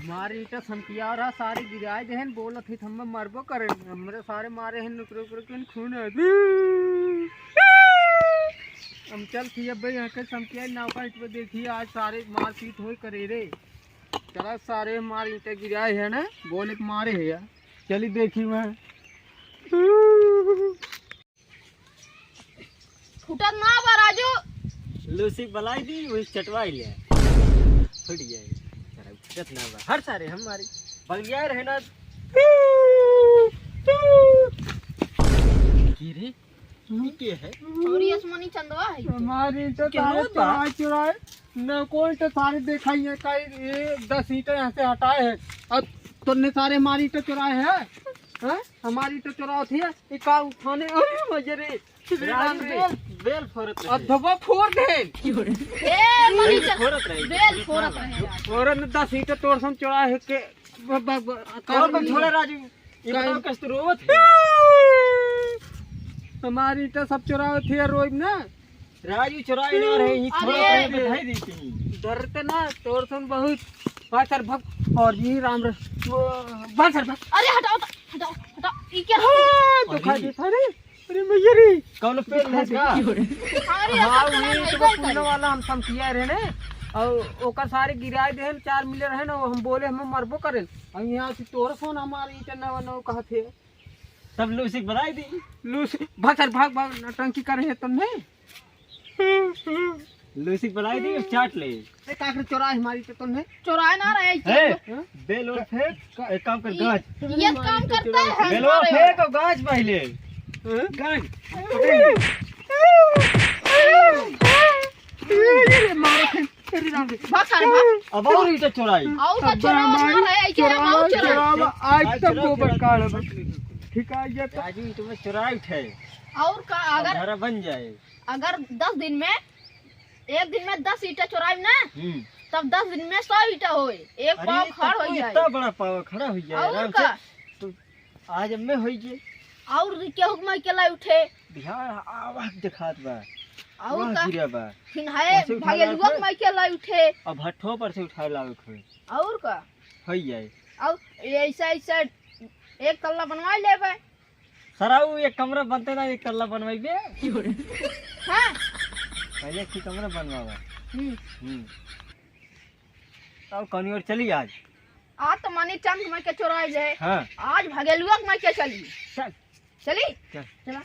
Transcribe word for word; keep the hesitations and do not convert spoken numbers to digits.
मार ईंटा समकिया रहा, सारे गिराए देहन, बोलत ही, "हम्मे मरबो करे, हमरे सारे मारे हैं, नुकरे, नुकरे के खून है।" हम चल थी अब भाई, यहाँ के समकिया नाव का ईंटवा देखिए, आज सारे मारपीट होई करे रे। चला सारे मार ईंटा गिराए है ना, बोले के मारे है यार। चली देखी मैं। फुटत ना बा राजू। लूसी बलाई दी, वही चटवाई ले। फुट गया ये। सारा फुटत ना बा। हर सारे हम मारी। बलिया रहे ना। की रे? ये के है? और ये आसमानी चंदवा है। हमारी तो क्या सारे बा? चुराए, चुराए। न कोई तो सारे देखा ही है, कई ये दस ईंटे यहाँ से हटाए हैं। अब तूने सारे हमारी ईंटे चुराए हैं? हैं? हमारी ईंटे चुरावत ही है। ये का उठाने? अरे मजे रे। राजू बेल, बेल फोरत रहे। अधवा फोर दे। ए, मनीष, बेल फोरत रहे। बेल फोरत रहे यार। फोरत न दस ईंटे तोर सन चुराए है के। ब-, ब-, ब-, और बक छोड़ा राजू। ये काहे? बताओ, कस तो रोवत है? हमारी ईंटा सब चुरावत है, रोइब ना। राजू चुराए ना रहे, ये अरे। थोड़ा सा बैठाई दी थी। डरते ना, तोर सन बहुत। भाग सर, भाग। और ये राम र-, वो, भाग सर, भाग। अरे हटाओ तो, हटाओ, हटाओ। ये क्या? हाँ, दुखा अरे। देता रे। अरे मैया रे। कौन पेड़ है इसका? अरे हाँ, ऐसा वही करना तो नहीं, पुण्य वाला हम समकिया रहे ने। और ओकर सारे गिराए देहन, चार मिले रहे ना, वो हम बोले, "हम मरबो करें।" अब यहाँ से तोर सन हमारे ईंटा नवा नवा कहत है। तब लूसी के बलाई दी। लूसी, भाग सर, भाग, भाग, नौटंकी करे है तुमने। लूसी के बलाई दी, चाट ले। ए, काकर चोराए हमारी तो तुमने। चोराए ना रहे, ए, हैं? बेल और फेंक, का-, एक काम कर, ये, गाछ। ये काम करता है बेलवा हमारे। फेंक और गाछ पहले। हैं? गाछ। ये मारो। अरे राम रे। भाग सारे, भाग। अब और ईंटा चोराई। और का अब चोरावा हमारी ना रहे, ऐसे हम और चोरावा, चोराई। चोरावा, आज आज तक चोरावा, गोबर चोरावा। काढ़ब। ठीक है, ये तो राजू, ईंटवा चोराई उठे। और का, अब अगर, घर बन जाए। अगर दस दिन में, एक दिन में दस ईंटा चोराई ना, हम्म। तब दस दिन में सौ ईंटा होए, एक अरे, पाव तब खड़ तो हो जाए। इतना बड़ा पाव खड़ा हो जाए, और आराम का? से। तो आज में होई जे। और केहू के माई के लाई उठे। बिहार आवाज देखात बा। और वाह, का? गिरा बा। फिन है वैसे उठा भगेलुआ लावे। के माई के लाई उठे। अब भट्ठो पर से उठाए लावे खोए। और का? होई जाए। और ऐसा, ऐसा एक तल्ला बनवा लेबे। सराऊ, एक कमरा बनते ना, एक तल्ला बनवाइबे। हाँ। पहले एक ही कमरा बनवावा। हम्म। हम्म। तब कौनी ओर चली आज? आज तो मनी चंद माई के चोराई ले। हाँ। आज भगेलुआ के माई के चली। चल। चली? चल। चला।